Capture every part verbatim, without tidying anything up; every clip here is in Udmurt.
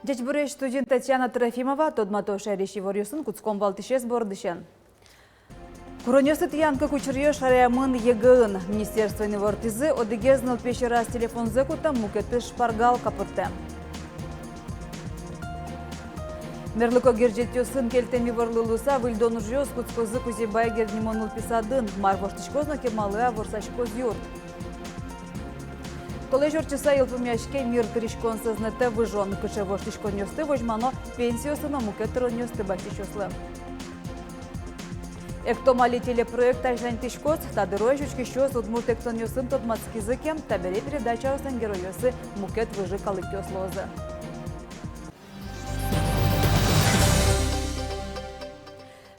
Ӟечбуресь! Студиын Татьяна Трофимова. Тодмато шаерысь иворъёсын. Кутском валтӥсез бордысен. Куронъёсты тӥян кык учыръёс шараямын ЕГЭ-ын. Министерствоын ивортӥзы: одӥгез нылпи сьӧраз телефонзэ кутэм, мукетыз шпаргалка пыртэм. Мерлыко герӟетъёсын кельтэм иворлы луыса, выльдон ужъёс кутскозы Кузебай Герд нимо нылпи садын. Мар воштӥськоз но кемалы-а ворсаськоз юрт? Толэзь ортчыса йылпумъяське «Мир» тыриськон сӧзнэтэ выжон. Кыӵе воштӥськонъёсты возьмано пенсиосты но мукет тыронъёсты басьтӥсьёслы? «Эктом али» телепроект азьланьтӥськоз. Та дырозь учкисьёс удмурт эктонъёсын тодматскизы ке, табере передачаослэн геройёссы мукет выжы калыкъёс луозы.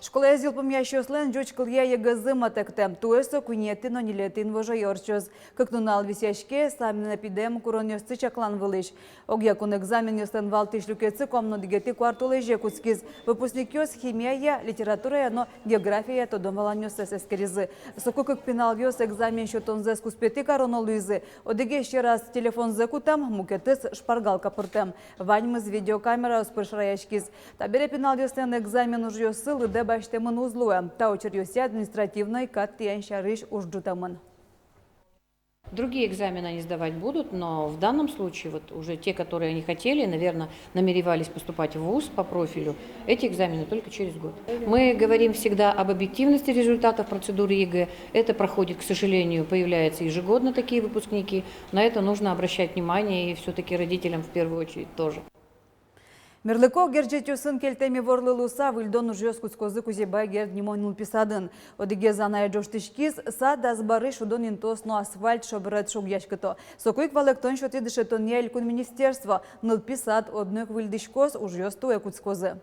Школаез йылпумъясьёслэн ӟуч кылъя ЕГЭ-зы матэктэ. Туэ со куинетӥ но ньылетӥ инвожое ортчоз. Кык нунал висъяське саминэ пидэм куронъёсты чаклан вылысь. Огъякун экзаменъёслэн валтӥсь люкетсы куамын одӥгетӥ куартолэзе кутскиз. Выпускникъёс химияя, литературая но географияя тодон-валанъёссэс эскеризы. Соку кык пиналъёс экзамен сётонзэс куспетӥ кароно луизы. Одӥгез сьӧраз телефонзэ кутэм, мукетыз шпаргалка пыртэм. Ваньмыз видеокамераос пыр шараяськиз. Табере пиналъёслэн экзамен ужъёссы лыдэ басьтэмын уз луэ. Та учыръёсъя административной кат тӥян сярысь уж ӝутэмын. Другие экзамены они сдавать будут, но в данном случае вот уже те, которые они хотели, наверное, намеревались поступать в вуз по профилю, эти экзамены только через год. Мы говорим всегда об объективности результатов процедуры ЕГЭ. Это проходит, к сожалению, появляются ежегодно такие выпускники. На это нужно обращать внимание и всё-таки родителям в первую очередь тоже. Мерлыко герӟетъёсын кельтэм иворлы луыса, выльдон ужъёс кутскозы Кузебай Герд нимо нылпи садын. Одӥгез анай ӝожтӥськиз: сад азбарысь шудон интыос но асфальт шобырет шугъяськыто. Соку ик валэктон сётӥз дышетонъя элькун министерство. Нылпи сад одно ик выльдӥськоз, ужъёс туэ кутскозы.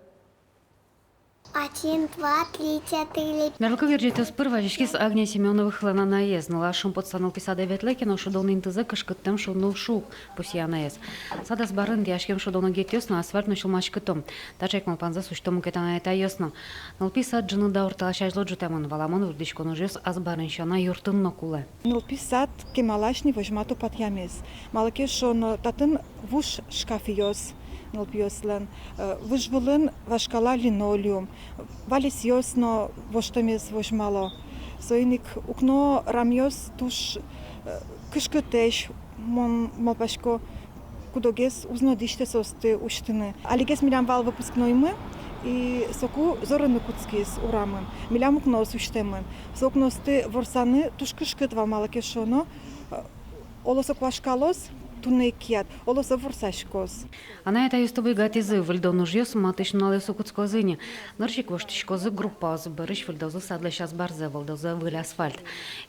Один, два, три, четыре. Мерлыко герӟетъёс пыр вазиськиз Агния Семёновалэн анаез. Нылаш шумпотыса нылпи садэ ветлэ ке но, шудон интызэ кышкыттэм шуныт уг, пусъе анаез. Сад азбарын интыяськем шудон огетъёс но асфальт но сюлмаськыто. Таӵе ик малпанзэс усьто мукет анай-атайёс но. Нылпи сад ӝыны даур талэсь азьло ӝутэмын. Валамон, выльдӥськон ужъёс азбарын сяна юртын но кулэ. Нылпи сад кемалась ни возьмато патъямез. Малы ке шуоно, татын вуж шкафъёс нылпиослэн, э, выж вылын вашкала линолеум, валесъёс но воштэмез возьмало. Соин ик укно рамъёс туж, э, кышкытэсь, мон малпасько, кудогез уз но дӥсьтэ соосты усьтыны. Алигес милям вал выпускноймы, и соку зорыны кутскиз урамын. Милям укноос усьтэмын. Со укноосты ворсаны туж кышкыт вал, малы ке шуоно, э, оло со куашкалоз, туннэ ик кияд, оло со ворсаськоз. Анай-атайёсты буйгатӥзы: выльдон ужъёс матысь нуналъёсы кутскозы ни. Нырысь ик воштӥськозы группаос, бӧрысь выльдозы садлэсь азбарзэ, вылдозы выль асфальт.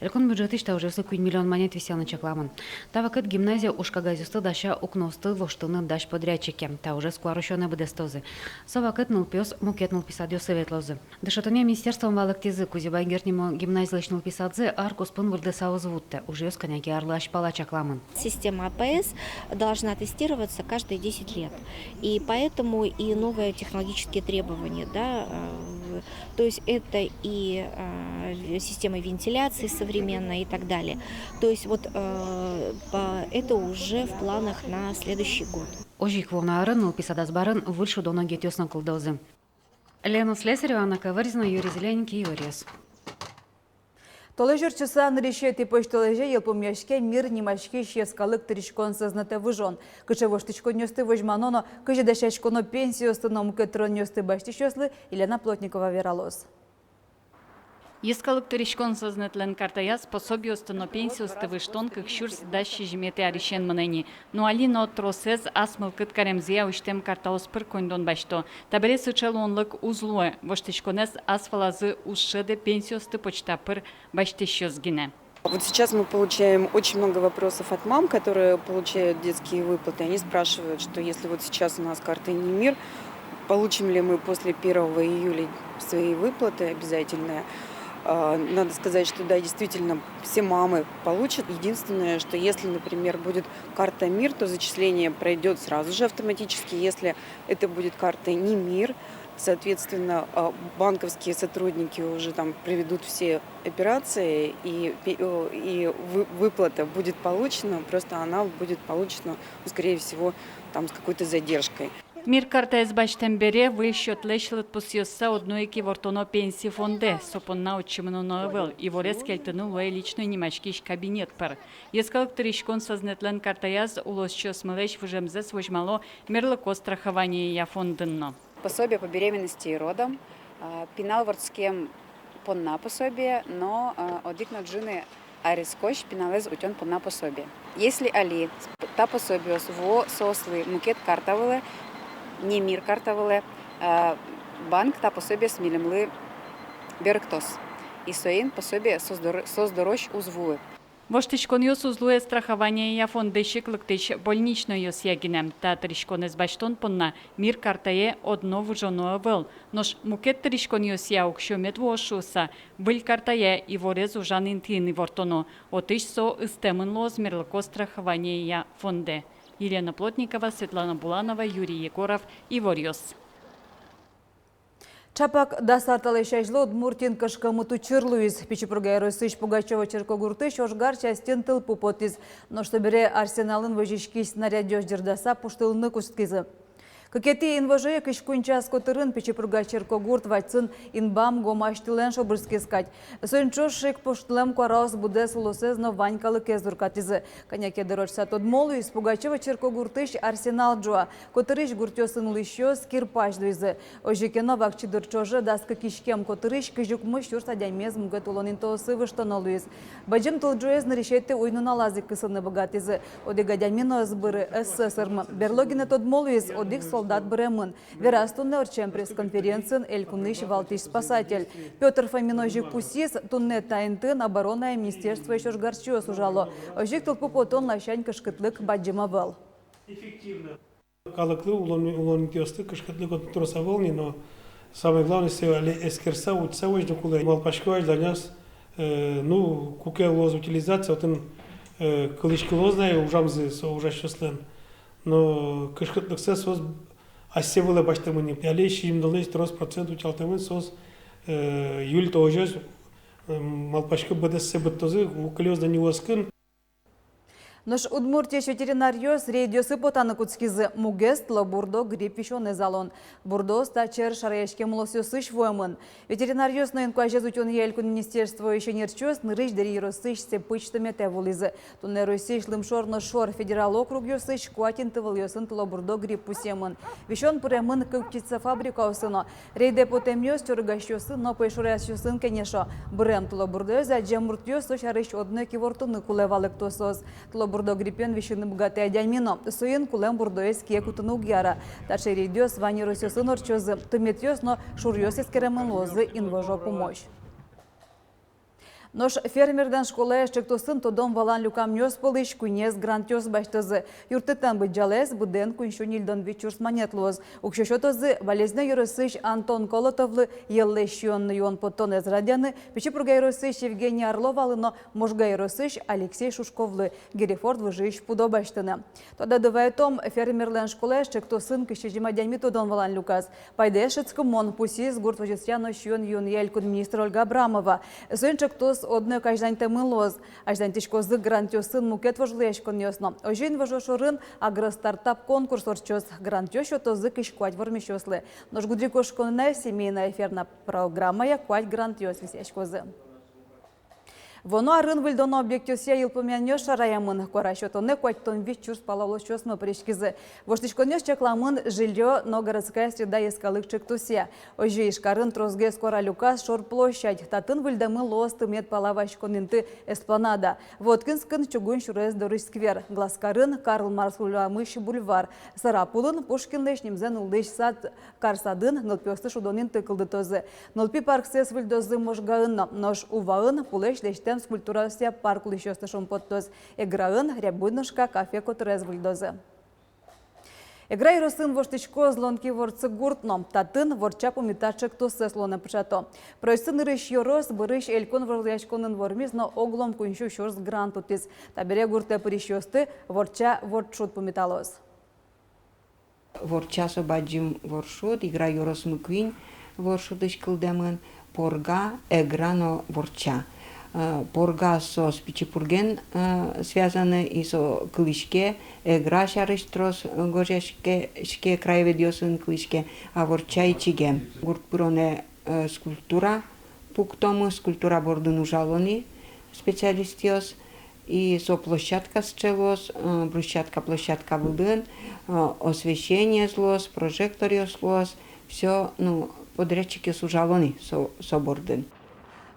Элькун бюджетысь та ужъёслы куинь миллион манет висъяны чакламын. Та вакыт гимназия уж кагазъёсты дася укноосты воштыны дась подрядчике. Та ужез куарусёнэ быдэстозы. Со вакыт нылпиос мукет нылпи садъёсы ветлозы. Дышетонъя министерствоын валэктӥзы: Кузебай Герд нимо гимназилэсь нылпи садзэ ар куспын выльдыса уз вуттэ. Ужъёс кӧня ке арлы азьпала чакламын. Система А П С должна тестироваться каждые десять лет. И поэтому и новые технологические требования, да, э, то есть это и, э, система вентиляции современная и так далее. То есть вот, э, по-, это уже в планах на следующий год. Озьы ик вуоно арын нылпи сад азбарын выль шудон огетъёс но кылдозы. Лена Слесарева, Анна Ковырзина, Юрий Зелененький, «Иворъёс». Толэзь ортчыса нырысетӥ пӧсьтолэзе йылпумъяське «Мир» нимаськись йӧскалык тыриськон сӧзнэтэ выжон. Кыӵе воштӥськонъёсты возьмано но кызьы дасяськоно пенсиосты но мукет тыронъёсты басьтӥсьёслы, Елена Плотникова вералоз. Йӧскалык тыриськон сӧзнэтлэн картаяз пособиосты но пенсиосты выжтон кык сюрс дас сизьыметӥ арысен мынэ ни. Но али но тросэз ас мылкыд каремзыя усьтэм картаос пыр коньдон басьто. Табере сыӵе луонлык уз луэ. Воштӥськонэз ас валазы уз шӧды пенсиосты почта пыр басьтӥсьёс гинэ. Вот сейчас мы получаем очень много вопросов от мам, которые получают детские выплаты. Они спрашивают, что если вот сейчас у нас карты не «Мир», получим ли мы после первого июля свои выплаты обязательные. А, надо сказать, что да, действительно, все мамы получат. Единственное, что если, например, будет карта «Мир», то зачисление пройдёт сразу же автоматически. Если это будет карта не «Мир», соответственно, а, банковские сотрудники уже там проведут все операции, и пе-, э, и вы-, выплата будет получена, просто она будет получена, ну, скорее всего, там с какой-то задержкой. Мир картаез басьтэм бере выль счётлэсь лыдпусъёссэ одно ик ивортоно пенси фондэ. Со понна отчы мыноно ӧвӧл, иворез кельтыны луэ личной нимаськись кабинет пыр. Йӧскалык тыриськон сӧзнэтлэн картаяз улосчиосмылэсь выжемзэс возьмало мерлыко страхованиея фондын но. Пособие по беременности и родам, а, пинал вордскем понна пособие, но, а, одӥг но ӝыны арескозь пиналэз утён понна пособие. Если али та пособиос вуо соослы мукет карта вылэ, не мир карта вылэ, а, банк та пособиез милемлы берыктоз. И соин пособие соос дор-, соос дорозь уз вуы. Воштӥськонъёс уз луэ страхованиея фондысь ик лыктӥсь больничнойёсъя гинэ. Та тыриськонэз басьтон понна мир картае одно выжоно ӧвӧл. Нош мукет тыриськонъёсъя уксё мед вуоз шуыса, выль картае иворез ужан интыын ивортоно. Отысь со ыстэмын луоз мерлыко страхованиея фондэ. Елена Плотникова, Светлана Буланова, Юрий Егоров, Иворъёс. Чапак дас ар талэсь азьло Удмуртиын кышкомыт учыр луиз. Пичи Пурга ёросысь Пугачёво черкогуртысь ожгар частьын тылпу потӥз. Нош собере арсеналын возиськись снарядъёс ӟырдаса пуштылыны кутскизы. Кыкетӥ инвожое кызь куинь час котырын Пичи Пурга черкогурт вадьсын инбам гомась тылэн шобырскиз кадь. Соин ӵош ик пуштылэм куараос быдэс улосэз но вань калыкез уркатӥзы. Кӧня ке дыр ортчыса тодмо луиз, Пугачёво черкогуртысь арсенал ӝуа. Котырысь гуртъёсын улӥсьёс кирпась луизы. Озьы ке но, вакчи дыр ӵоже дас кык иськем котырысь кызь укмыс сюрс адямиез мукет улон интыосы выжтоно луиз. Бадӟым тыл ӝуэз нырысетӥ уй-нуналаз ик кысыны быгатӥзы. Одӥг адями но ӧз быры, ӧз сӧсырмы. Берло гинэ тодмо луиз, одӥг солдат быремын. Вераз туннэ ортчем пресс-конференциын элькунысь валтӥсь спасатель. Пётр Фомин озьы ик пусйиз, туннэ та интыын обороная министерствоысь ожгарчиос ужало. Озьы ик тылпу потон ласянь кышкытлык бадӟым ӧвӧл. Калыклы, улон, улон интыослы кышкытлык отын трос ӧвӧл ни, но самое главное, сое али эскерыса, утьыса возьыны кулэ. Малпасько, азьланяз, э, ну, куке луоз утилизация, отын, э, кылӥськылоз на ужамзы со ужасьёслэн. Но кышкытлыксэ соос асьсэ вылэ басьтэмын ни. Али сизьымдонлэсь трос процент утялтэмын, соос, э, июль толэзёзь, э, малпасько, быдэссэ быдтозы, ву кылёз на ни оскын. Нош Удмуртиысь ветеринаръёс рейдъёсы потаны кутскизы, мугез тылобурдо грипп висёнэз алон. Бурдоос та чер шараяськем улосъёсысь вуэмын. Ветеринаръёс но инкуазез утёнъя элькун министерствоысь ӧнерчиос нырысь Дэри ёросысь Сепыч тыметэ вуылӥзы. Туннэ Россиысь лымшор но шор федерал округъёсысь куать интывылъёсын тылобурдо грипп пусъемын. Висён пыремын кык птицефабрикаосы но. Рейдэ потэмъёс чорыгасьёсын но пӧйшуръясьёсын кенешо. Бырем тылобурдоез адӟем муртъёс со сярысь одно ик ивортыны кулэ, валэкто соос. Тылобурдо гриппен висьыны быгатэ адями но, соин кулэм бурдоез кие кутыны уг яра. Таӵе рейдъёс вань ёросъёсын ортчозы, тыметъёс но шуръёс эскеремын луозы инвожо пумозь. Нош «Фермерлэн школаез» ӵектосын тодон-валан люкамъёс пӧлысь куинез грантъёс басьтозы. Юрттытэм быдӟалаез быдэн куинь сю ньыльдон вить сюрс манет луоз. Уксё сётозы Балезино ёросысь Антон Колотовлы йӧллэсь сиён-юон поттонэз радъяны, Пичи Пурга ёросысь Евгений Орловалы но Можга ёросысь Алексей Шушковлы Герефорд выжыысь пудо басьтыны. Тодады вайытом, «Фермерлэн школаез» ӵектосын кызь сизьым адями тодон-валан люказ. Пайдаез шӧдскымон, пусйиз гурт возёсъя но сиён-юонъя элькун министр Ольга Абрамова. Соин ӵектос одно ик азьланьтэмын луоз. Азьланьтӥськозы грантъёсын мукет вожвылъяськонъёс но. Озьы, инвожо шорын «Агростартап» конкурс ортчоз. Грантъёс сётозы кызь куать вормисьёслы. Нош гудырикошконэ «Семейная ферма» программая куать грантъёс висъяськозы. Вуоно арын выльдоно объектъёсъя йылпумъянъёс шараямын. Куара сётонэ куатьтон вить сюрс пала улӥсьёс но пыриськизы. Воштӥськонъёс чакламын «Жильё но городская среда» йӧскалык ӵектосъя. Озьы, Ижкарын тросгес куара люказ шор площадь. Татын выльдэмын луоз тымет пала васькон инты — эспланада. Воткинскын чугун сюрес дорысь сквер, Глазкарын Карл Маркс урамысь бульвар, Сарапулын Пушкинлэсь нимзэ нуллӥсь сад, карсадын нылпиосты шудон инты кылдытозы. Нылпи парксэс выльдозы Можгаын но, нош Уваын пулэсь лэсьтэм скульптураосъя парк улӥсьёсты шумпоттоз. Эграын «Рябинушка» кафе котырез выльдозы. Эгра ёросын воштӥськоз Лонки-Ворцы гурт но. Татын «Ворча пумита» ӵектосэз улонэ пыӵато. Проектсы нырысь ёрос бӧрысь элькун вожвылъяськонын вормиз но оглом куинь сю сюрс грант утӥз. Табере гуртэ пырисьёсты Ворча вордшуд пумиталоз. Ворча — со бадӟым вордшуд, Эгра ёросмы куинь вордшудысь кылдэмын: Порга, Эгра но Ворча. Э, Порга соос Пичи Пурген, э, связаны, и со кылӥське, Эгра сярысь трос, э, гожъяське, ське, краеведъёсын кылӥське, а Ворча ичиген. Гурт пыронэ, э, скульптура пуктомы, скульптура бордын ужало ни специалистъёс, и со площадка сыӵе луоз, э, брусчатка площадка вылын, э, освещениез луоз, прожекторъёс луоз, всё, ну, подрядчикъёс ужало ни со, со бордын.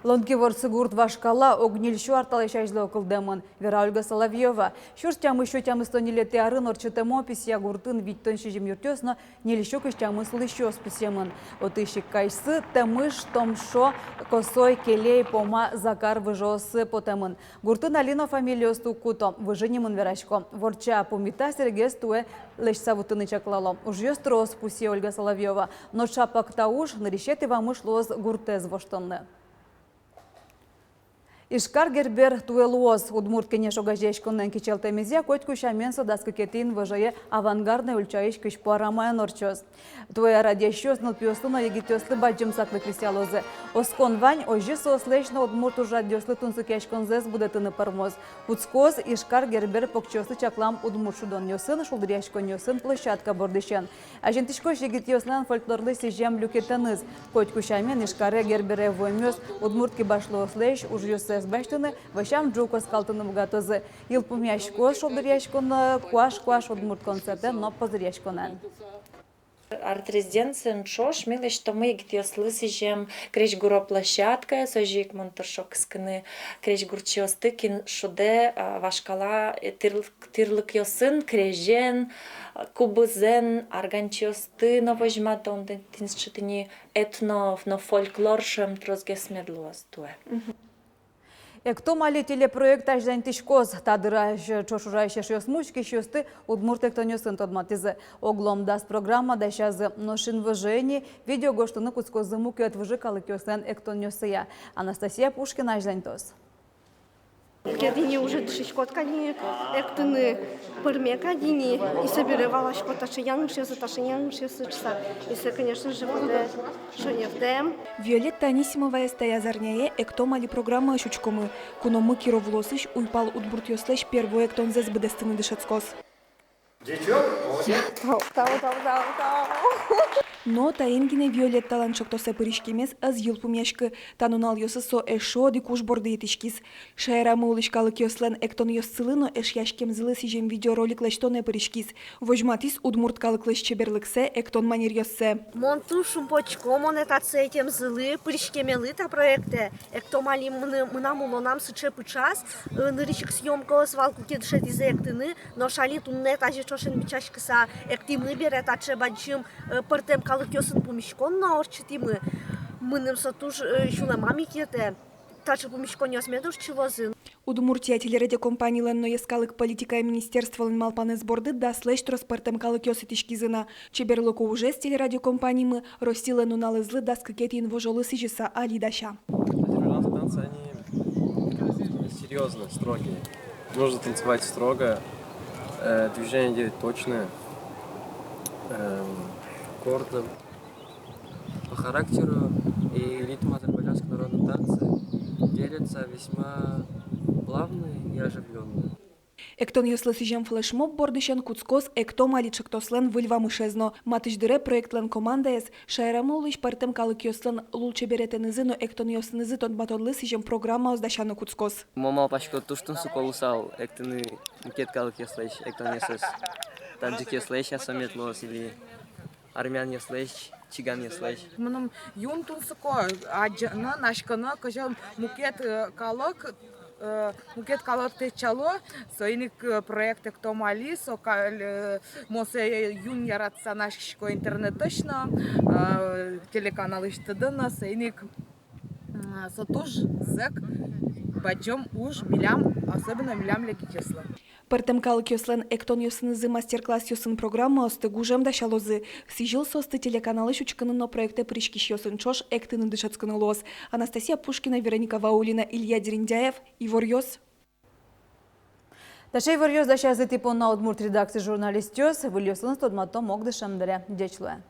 Лонки-Ворсы гурт вашкала ог ньыльсю ар талэсь азьло кылдэмын, вера Ольга Соловьёва. Сюрс тямыссю тямыстон ньылетӥ арын ортчытэм описья гуртын витьтон сизьым юртъёс но ньыльсю кызь тямыс улӥсьёс пусъемын. Отысь ик Кайсы, Тэмыш, Томшо, Косой, Келей, Пома, Закар выжыоссы потэмын. Гуртын али но фамилиосты уг куто, выжы нимын верасько. Ворча пумита сэрегез туэ лэсьтыса вуттыны чаклало. Ужъёс трос, пусъе Ольга Соловьёва. Но шапак та уж нырысетӥ вамыш луоз гуртэз воштонлы. Ижкар Гербер туэ луоз. Удмурт Кенеш огазеяськонэн кичӧлтэмезъя котьку сямен со дас кыкетӥ инвожое Авангардной ульчаысь кызьпу арамаын ортчоз. Туэ радъясьёс нылпиослы но егитъёслы бадӟым саклык висъялозы. Оскон вань, озьы соослэсь но удмурт ужрадъёслы тунсыкъяськонзэс будэтыны пӧрмоз. Кутскоз Ижкар Гербер покчиослы чаклам удмурт шудонъёсын, шулдыръяськонъёсын площадка бордысен. Азинтӥськоз егитъёслэн фольклорлы сӥзем люкетэныз. Котьку сямен Ижкаре Гербере вуэмъёс удмурт кибашлыослэсь ужъёссэс басьтыны, вӧсям ӝук оскалтыны быгатозы. Йылпумъяськоз шулдыръяськон куаш-куаш удмурт концертэн но позыръяськонэн. Арт-резиденциын ӵош ми лэсьтомы егитъёслы сӥзем крезьгуро площадкаез, озьы ик мон тыршо кыскыны крезьгурчиосты, кин шудэ, а, вашкала, э, тӥрлык-, тӥрлыкъёсын, крезен, а, кубызэн, арганчиосты но возьматон, тӥни сыӵе тӥни этно но фольклор шуэм тросгес мед луоз туэ. «Эктом али» телепроект азьланьтӥськоз. Та дырозь ӵош ужась эшъёсмы учкисьёсты удмурт эктонъёсын тодматӥзы. Оглом дас программа дасязы, нош инвожое ини видео гожтыны кутскозы мукет выжы калыкъёслэн эктонъёссыя. Анастасия Пушкина азьланьтоз. Кӧня ини уже дышиськод кадь ини эктыны, пӧрме кадь ини, и собере валаськод, таӵе янгышъёсы, таӵе янгышъёсы шуыса. И со, конечно же, потэ шонертэм. Виолетта Анисимоваез таяз арняе «Эктом али» программаысь учкомы. Куномы Киров улосысь уйпал удмуртъёслэсь первой эктонзэс быдэстыны дышетскоз. Тау, тау, тау, тау, тау. Но таин гинэ Виолетталэн ӵектосэ пыриськемез ӧз йылпумъяськы. Та нуналъёсы со эшшо одӥг уж борды йытӥськиз. Шаерамы улӥсь калыкъёслэн эктонъёссылы но эшъяськемзылы сӥзем видеоролик лэсьтонэ пыриськиз. Возьматӥз удмурт калыклэсь чеберлыксэ, эктон манеръёссэ. Мон туж шумпотӥсько монэ татчы ӧтемзылы, пыриськемелы та проектэ. «Эктом али» мыны-, мынам улонам сыӵе пыӵаз, э, нырысь ик съёмкаос вал, куке дышетӥзы эктыны, нош али туннэ тазьы ӵошен бичаськыса эктӥмы бере, таӵе бадӟым, э, пӧртэм калыкъёсын пумиськон но ортчытӥмы. Мыным со туж, э, сюлэмам ик йӧтэ. Таӵе пумиськонъёс мед ортчылозы. Удмуртия телерадиокомпанилэн но йӧскалык политикая министерстволэн малпанэз борды даслэсь трос пӧртэм калыкъёс итӥськизы на. Чеберлыко ужез телерадиокомпанимы Россилэн нуналызлы дас кыкетӥ инвожолы сӥзьыса али дася. Азербайджанские танцы, они серьёзные, строгие. Нужно танцевать строго, э, движения делать точные, эм, аккордно. По характеру и ритму азербайджанские народные танцы делятся весьма плавные и оживлённые. Эктонъёслы сӥзем флешмоб бордысен кутскоз «Эктом али» ӵектослэн выль вамышез но. Матысь дыре проектлэн командаез шаерамы улӥсь пӧртэм калыкъёслэн лулчеберетэнызы но эктонъёсынызы тодматонлы сӥзем программаос дасяны кутскоз. Мон малпасько, туж тунсыко луысал эктыны мукет калыкъёслэсь эктонъёсыз. Таджикъёслэсь-а со мед луоз или армянъёслэсь, чиганъёслэсь. Мыным юн тунсыко адӟыны, наськыны, кызьы мукет, э, калык, э, мукет калык тэтчало. Соин ик, э, проект «Эктом али», со ка-, э, мон сое юн яратыса наськисько интернетысь но, э, телеканалысьтыды но, соин ик, м, со туж зӧк бадӟым уж милям, особенно милям лякитъёслы. Пӧртэм калыкъёслэн эктонъёсынызы мастер-классъёсын программаосты гужем дасялозы. Сӥзьыл соосты телеканалысь учкыны но проектэ пыриськисьёсын ӵош эктыны дышетскыны луоз. Анастасия Пушкина, Вероника Ваулина, Илья Дерендяев, «Иворъёс». Таӵе иворъёс дасязы тӥ понна удмурт редакциысь журналистъёс. Выльёсыныз тодматом ог дышем дыре. Ӟеч луэ.